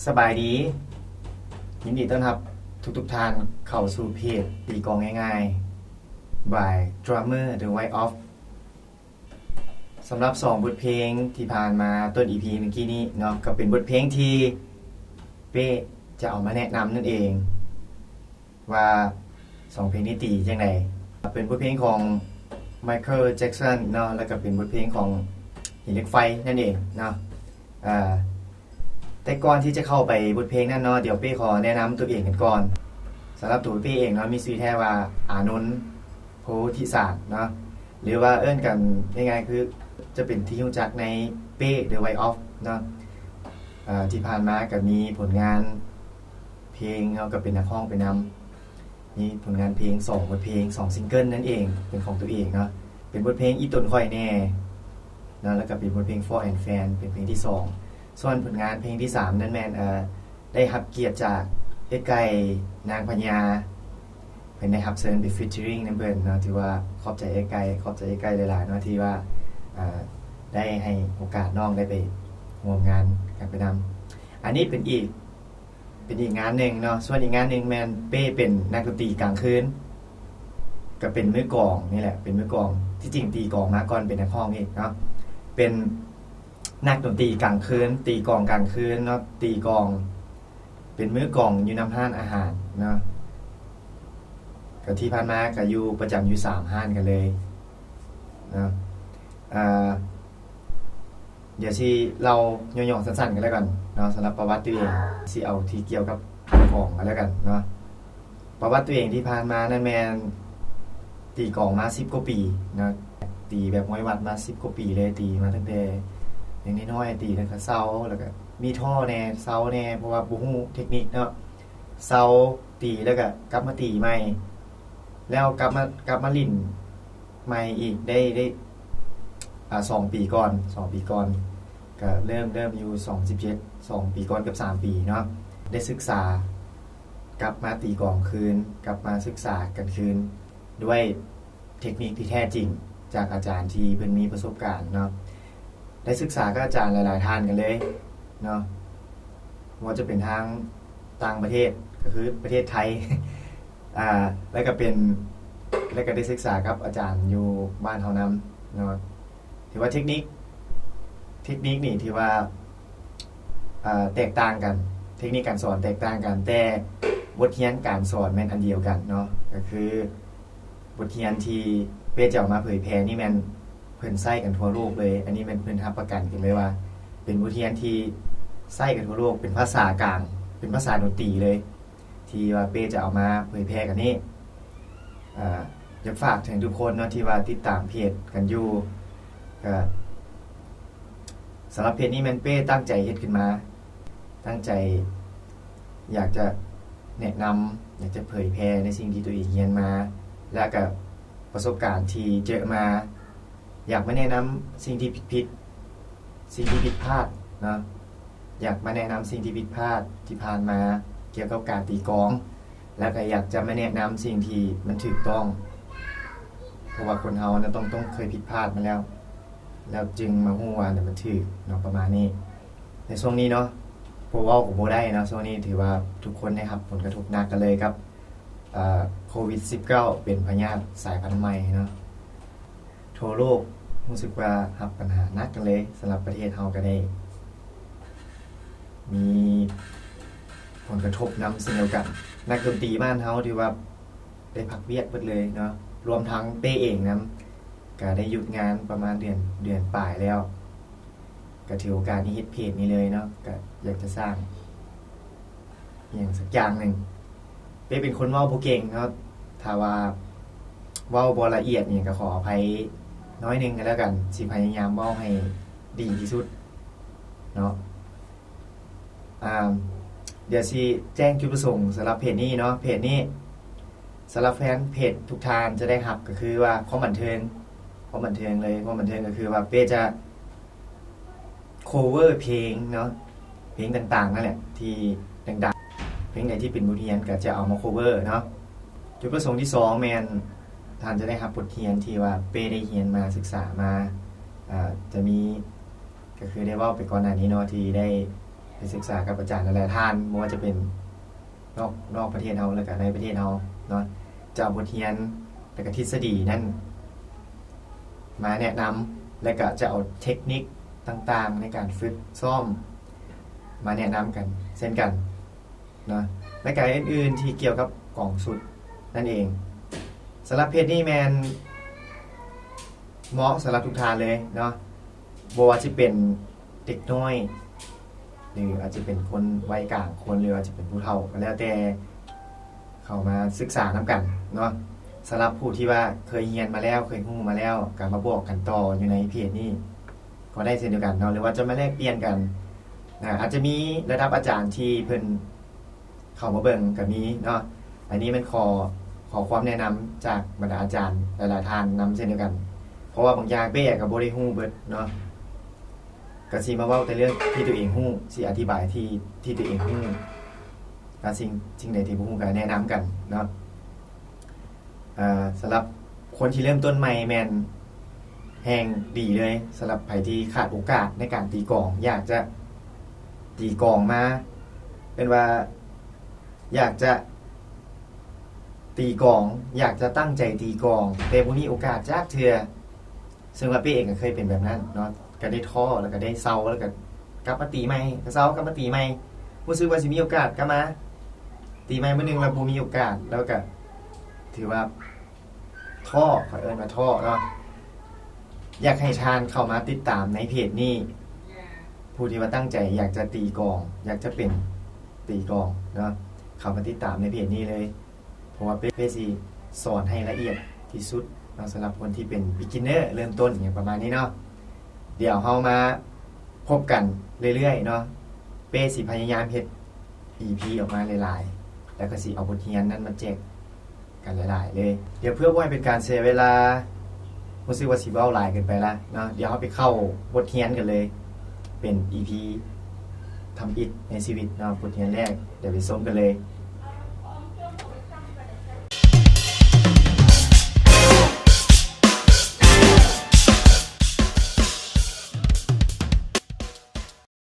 ສະບາຍດີ ຍິນດີຕ້ອນຮັບທຸກໆທ່ານເຂົ້າສູ່ເພຈຕີກອງງ່າຍໆ by Drummer The White Off. ສຳລັບສອງບົດເພງທີ່ຜ່ານມາຕົ້ນອີພີເມື່ອກີ້ນີ້ເນາະ ກໍເປັນບົດເພງທີ່ເປ້ຈະເອົາມາແນະນຳນັ້ນເອງ ວ່າສອງເພງນີ້ຕີຈັ່ງໃດ. ເປັນບົດເພງຂອງ Michael Jackson ເນາະ ແລ້ວກໍເປັນບົດເພງຂອງຫີນເຫຼັກໄຟນັ້ນເອງເນາະ. ເອີ ແຕ່ກ່ອນທີ່ຈະເຂົ້າໄປບົດເພງນັ້ນເນາະ ດຽວເປ້ຂໍແນະນຳຕົວເອງກັນກ່ອນ. ສຳລັບຕົວເປ້ເອງເນາະ ມີຊື່ແທ້ວ່າ ອານົນ ໂພທິສານເນາະ ຫຼືວ່າເອີ້ນກັນງ່າຍໆ ຄືຈະເປັນທີ່ຮູ້ຈັກໃນເປ້ The White Off ເນາະ. ເອີ ທີ່ຜ່ານມາກໍມີຜົນງານເພງເນາະ ກໍເປັນນັກຮ້ອງໄປນຳ ມີຜົນງານເພງສອງບົດເພງ ສອງຊິງເກິນນັ້ນເອງ ເປັນຂອງຕົວເອງເນາະ ເປັນບົດເພງອີ່ຕົນຂ້ອຍແດ່ເນາະ ແລ້ວກໍເປັນບົດເພງ For and Fan ເປັນເພງທີສອງ. ສ່ວນຜົນງານເພງທີສາມນັ້ນແມ່ນ ເອີ ໄດ້ຮັບກຽດຈາກເອື້ອຍໄກ່ ນາງພະຍາ ເພິ່ນໄດ້ຮັບເຊີນໄປ featuring ນຳເພິ່ນເນາະ. ຖືວ່າຂອບໃຈເອື້ອຍໄກ່ ຂອບໃຈເອື້ອຍໄກ່ຫຼາຍໆເນາະ ທີ່ວ່າ ເອີ ໄດ້ໃຫ້ໂອກາດນ້ອງໄດ້ໄປຮ່ວມງານກັນໄປນຳ. ອັນນີ້ເປັນອີກ ເປັນອີກງານໜຶ່ງເນາະ. ສ່ວນອີກງານໜຶ່ງແມ່ນເປ້ເປັນນັກດົນຕີກາງຄືນ ກໍເປັນມືກອງນີ້ແຫຼະ ເປັນມືກອງ. ທີ່ຈິງຕີກອງມາກ່ອນເປັນນັກຮ້ອງອີກເນາະ ເປັນນັກດົນຕີກາງຄືນ ຕີກອງກາງຄືນເນາະ ຕີກອງ ເປັນມືກອງຢູ່ນຳຮ້ານອາຫານເນາະ. ກໍທີ່ຜ່ານມາກໍຢູ່ ປະຈຳຢູ່ສາມຮ້ານກັນເລີຍເນາະ. ເອີ ດຽວຊິເລົ່າຫຍໍ້ໆສັ້ນໆກັນແລ້ວກັນເນາະ ສຳລັບປະຫວັດຕົວເອງ ຊິເອົາທີ່ກ່ຽວກັບກອງກັນແລ້ວກັນເນາະ. ປະຫວັດຕົວເອງທີ່ຜ່ານມານັ້ນແມ່ນຕີກອງມາສິບກວ່າປີເນາະ ຕີແບບງວຍວັດມາສິບກວ່າປີເລີຍ ຕີມາຕັ້ງແຕ່ຍັງນ້ອຍໆ ຕີແລ້ວກໍເຊົາ ແລ້ວກໍມີທໍ້ແດ່ ເຊົາແດ່ ເພາະວ່າບໍ່ຮູ້ເຕັກນິກເນາະ ເຊົາ ຕີແລ້ວກໍກັບມາຕີໃໝ່ ແລ້ວກັບມາ ກັບມາຫຼິ້ນໃໝ່ອີກໄດ້ ໄດ້ ອາ ສອງປີກ່ອນ ສອງປີກ່ອນ ກະເລີ່ມ ເລີ່ມຢູ່ສອງພັນສິບເຈັດ ສອງປີກ່ອນເກືອບສາມປີເນາະ ໄດ້ສຶກສາ ກັບມາຕີກອງຄືນ ກັບມາສຶກສາກັນຄືນ ດ້ວຍເຕັກນິກທີ່ແທ້ຈິງ ຈາກອາຈານທີ່ເພິ່ນມີປະສົບການເນາະ. ໄດ້ສຶກສາກັບອາຈານຫຼາຍໆທ່ານກັນເລີຍເນາະ ບໍ່ວ່າຈະເປັນທາງຕ່າງປະເທດ ກໍຄືປະເທດໄທ ອາ ແລ້ວກໍເປັນ ແລ້ວກໍໄດ້ສຶກສາກັບອາຈານຢູ່ບ້ານເຮົານຳເນາະ. ຖືວ່າເຕັກນິກ ເຕັກນິກນີ້ຖືວ່າ ອາ ແຕກຕ່າງກັນ ເຕັກນິກການສອນແຕກຕ່າງກັນ ແຕ່ບົດຮຽນການສອນແມ່ນອັນດຽວກັນເນາະ ກໍຄື ບົດຮຽນທີ່ເປ້ຈະເອົາມາເຜີຍແຜ່ນີ້ແມ່ນເພິ່ນໃຊ້ກັນທົ່ວໂລກເລີຍ. ອັນນີ້ແມ່ນເພິ່ນຮັບປະກັນກັນເລີຍວ່າ ເປັນບົດຮຽນທີ່ໃຊ້ກັນທົ່ວໂລກ ເປັນພາສາກາງ ເປັນພາສາດົນຕີເລີຍ ທີ່ວ່າເປ້ຈະເອົາມາເຜີຍແຜ່ກັນນີ້. ອາ ຢາກຝາກເຖິງທຸກຄົນເນາະ ທີ່ວ່າຕິດຕາມເພຈກັນຢູ່ ກະ ສຳລັບເພຈນີ້ແມ່ນເປ້ຕັ້ງໃຈເຮັດຂຶ້ນມາ ຕັ້ງໃຈຢາກຈະແນະນຳ ຢາກຈະເຜີຍແຜ່ໃນສິ່ງທີ່ຕົວເອງຮຽນມາ ແລະກະປະສົບການທີ່ເຈີມາ. ຢາກມາແນະນຳສິ່ງທີ່ຜິດໆ ສິ່ງທີ່ຜິດພາດເນາະ ຢາກມາແນະນຳສິ່ງທີ່ຜິດພາດທີ່ຜ່ານມາກ່ຽວກັບການຕີກອງ ແລ້ວກໍຢາກຈະມາແນະນຳສິ່ງທີ່ມັນຖືກຕ້ອງ ເພາະວ່າຄົນເຮົານະ ຕ້ອງ ຕ້ອງເຄີຍຜິດພາດມາແລ້ວ ແລ້ວຈຶ່ງມາຮູ້ວ່າອັນໃດມັນຖືກເນາະ ປະມານນີ້. ໃນຊ່ວງນີ້ເນາະ ບໍ່ເວົ້າກໍບໍ່ໄດ້ເນາະ ຊ່ວງນີ້ຖືວ່າທຸກຄົນໄດ້ຮັບຜົນກະທົບໜັກກັນເລີຍກັບ ເອີ ໂຄວິດສິບເກົ້າ ເປັນພະຍາດສາຍພັນໃໝ່ເນາະ. ທົ່ວໂລກຮູ້ສຶກວ່າຮັບບັນຫາໜັກກັນເລີຍ ສຳລັບປະເທດເຮົາກໍໄດ້ມີຜົນກະທົບນຳເຊັ່ນດຽວກັນ. ນັກດົນຕີບ້ານເຮົາຖືວ່າໄດ້ພັກວຽກເບິດເລີຍເນາະ ລວມທັງເປ້ເອງນຳ ກໍໄດ້ຢຸດງານປະມານເດືອນ ເດືອນປາຍແລ້ວ ກໍຖືໂອກາດນີ້ເຮັດເພຈນີ້ເລີຍເນາະ ກໍຢາກຈະສ້າງ ອີ່ຫຍັງສັກຢ່າງໜຶ່ງ. ເປ້ເປັນຄົນເວົ້າບໍ່ເກັ່ງເນາະ ຖ້າວ່າເວົ້າບໍ່ລະອຽດຫຍັງກໍຂໍອະໄພໜ້ອຍໜຶ່ງກໍແລ້ວກັນ ຊິພະຍາຍາມເວົ້າໃຫ້ດີທີ່ສຸດເນາະ. ອາ ດຽວຊິແຈ້ງຈຸດປະສົງສຳລັບເພຈນີ້ເນາະ ເພຈນີ້ ສຳລັບແຟນເພຈທຸກທ່ານຈະໄດ້ຮັບກໍຄືວ່າຄວາມບັນເທີງ ຄວາມບັນເທີງເລີຍ ຄວາມບັນເທີງກໍຄືວ່າເປ້ຈະ cover ເພງເນາະ ເພງຕ່າງໆນັ້ນແຫຼະທີ່ດັງໆ ເພງໃດທີ່ເປັນບົດຮຽນກໍຈະເອົາມາ cover ເນາະ. ຈຸດປະສົງທີສອງແມ່ນທ່ານຈະໄດ້ຮັບບົດຮຽນທີ່ວ່າເປ້ໄດ້ຮຽນມາ ສຶກສາມາ ອາ ຈະມີ ກໍຄືໄດ້ເວົ້າໄປກ່ອນໜ້ານີ້ເນາະ ທີ່ໄດ້ໄປ ສຶກສາກັບອາຈານຫຼາຍໆທ່ານ ບໍ່ວ່າຈະເປັນນອກ ນອກປະເທດເຮົາ ແລະກະໃນປະເທດເຮົາເນາະ ຈະເອົາບົດຮຽນ ແລະກະທິດສະດີນັ້ນ ມາແນະນຳ ແລະກະຈະເອົາເທັກນິກຕ່າງໆໃນການຝຶກຊ້ອມມາແນະນຳກັນເຊັ່ນກັນເນາະ ແລະກະອື່ນໆທີ່ກ່ຽວກັບກອງຊຸດນັ້ນເອງ. ສຳລັບເພຈນີ້ແມ່ນເໝາະສຳລັບທຸກທ່ານເລີຍເນາະ ບໍ່ວ່າຈະເປັນເດັກນ້ອຍ ຫຼືອາດຈະເປັນຄົນໄວກາງຄົນ ຫຼືອາດຈະເປັນຜູ້ເຖົ້າ ກໍແລ້ວແຕ່ເຂົ້າມາສຶກສານຳກັນເນາະ. ສຳລັບຜູ້ທີ່ວ່າເຄີຍຮຽນມາແລ້ວ ເຄີຍຮູ້ມາແລ້ວ ກໍມາບອກກັນຕໍ່ຢູ່ໃນເພຈນີ້ກໍໄດ້ເຊັ່ນດຽວກັນເນາະ ຫຼືວ່າຈະມາແລກປ່ຽນກັນນະ ອາດຈະມີລະດັບອາຈານທີ່ເພິ່ນເຂົ້າມາເບິ່ງກໍມີເນາະ. ອັນນີ້ແມ່ນຂໍ ຂໍຄວາມແນະນຳຈາກບັນດາອາຈານຫຼາຍໆທ່ານນຳເຊັ່ນດຽວກັນ ເພາະວ່າບາງຢ່າງເປ້ກໍບໍ່ໄດ້ຮູ້ເບິດເນາະ ກໍຊິມາເວົ້າແຕ່ເລື່ອງທີ່ຕົວເອງຮູ້ ຊິອະທິບາຍທີ່ ທີ່ຕົວເອງຮູ້ ແລະສິ່ງ ສິ່ງໃດທີ່ບໍ່ຮູ້ກໍແນະນຳກັນເນາະ. ເອີ ສຳລັບຄົນທີ່ເລີ່ມຕົ້ນໃໝ່ແມ່ນແຮ່ງດີເລີຍ ສຳລັບໃຜທີ່ຂາດໂອກາດໃນການຕີກອງ ຢາກຈະຕີກອງມາ ເອີ້ນວ່າຢາກຈະຕີກອງ ຢາກຈະຕັ້ງໃຈຕີກອງ ແຕ່ບໍ່ມີໂອກາດຈັກເທື່ອ ເຊິ່ງວ່າເປ້ເອງກໍເຄີຍເປັນແບບນັ້ນເນາະ ກໍໄດ້ທໍ້ ແລ້ວກໍໄດ້ເຊົາ ແລ້ວກໍກັບມາຕີໃໝ່ ກໍເຊົາ ກັບມາຕີໃໝ່ ຮູ້ສຶກວ່າຊິມີໂອກາດ ກັບມາຕີໃໝ່ມື້ໜຶ່ງ ແລ້ວບໍ່ມີໂອກາດ ແລ້ວກໍຖືວ່າທໍ້ ຂ້ອຍເອີ້ນວ່າທໍ້ເນາະ. ຢາກໃຫ້ທ່ານເຂົ້າມາຕິດຕາມໃນເພຈນີ້ ຜູ້ທີ່ວ່າຕັ້ງໃຈຢາກຈະຕີກອງ ຢາກຈະເປັນຕີກອງເນາະ ເຂົ້າມາຕິດຕາມໃນເພຈນີ້ເລີຍ ເພາະວ່າເປ້ ເປ້ຊິສອນໃຫ້ລະອຽດທີ່ສຸດເນາະ ສຳລັບຄົນທີ່ເປັນ beginner ເລີ່ມຕົ້ນຫຍັງປະມານນີ້ເນາະ. ດຽວເຮົາມາພົບກັນເລື້ອຍໆເນາະ ເປ້ຊິພະຍາຍາມເຮັດ ອີພີ ອອກມາຫຼາຍໆ ແລ້ວກໍຊິເອົາບົດຮຽນນັ້ນມາແຈກກັນຫຼາຍໆເລີຍ. ດຽວເພື່ອບໍ່ໃຫ້ເປັນການເສຍເວລາ ຮູ້ສຶກວ່າຊິເວົ້າຫຼາຍເກີນໄປລະເນາະ ດຽວເຮົາໄປເຂົ້າບົດຮຽນກັນເລີຍ ເປັນ ອີພີ ທຳອິດໃນຊີວິດເນາະ ບົດຮຽນແລກ ດຽວໄປຊົມກັນເລີຍ.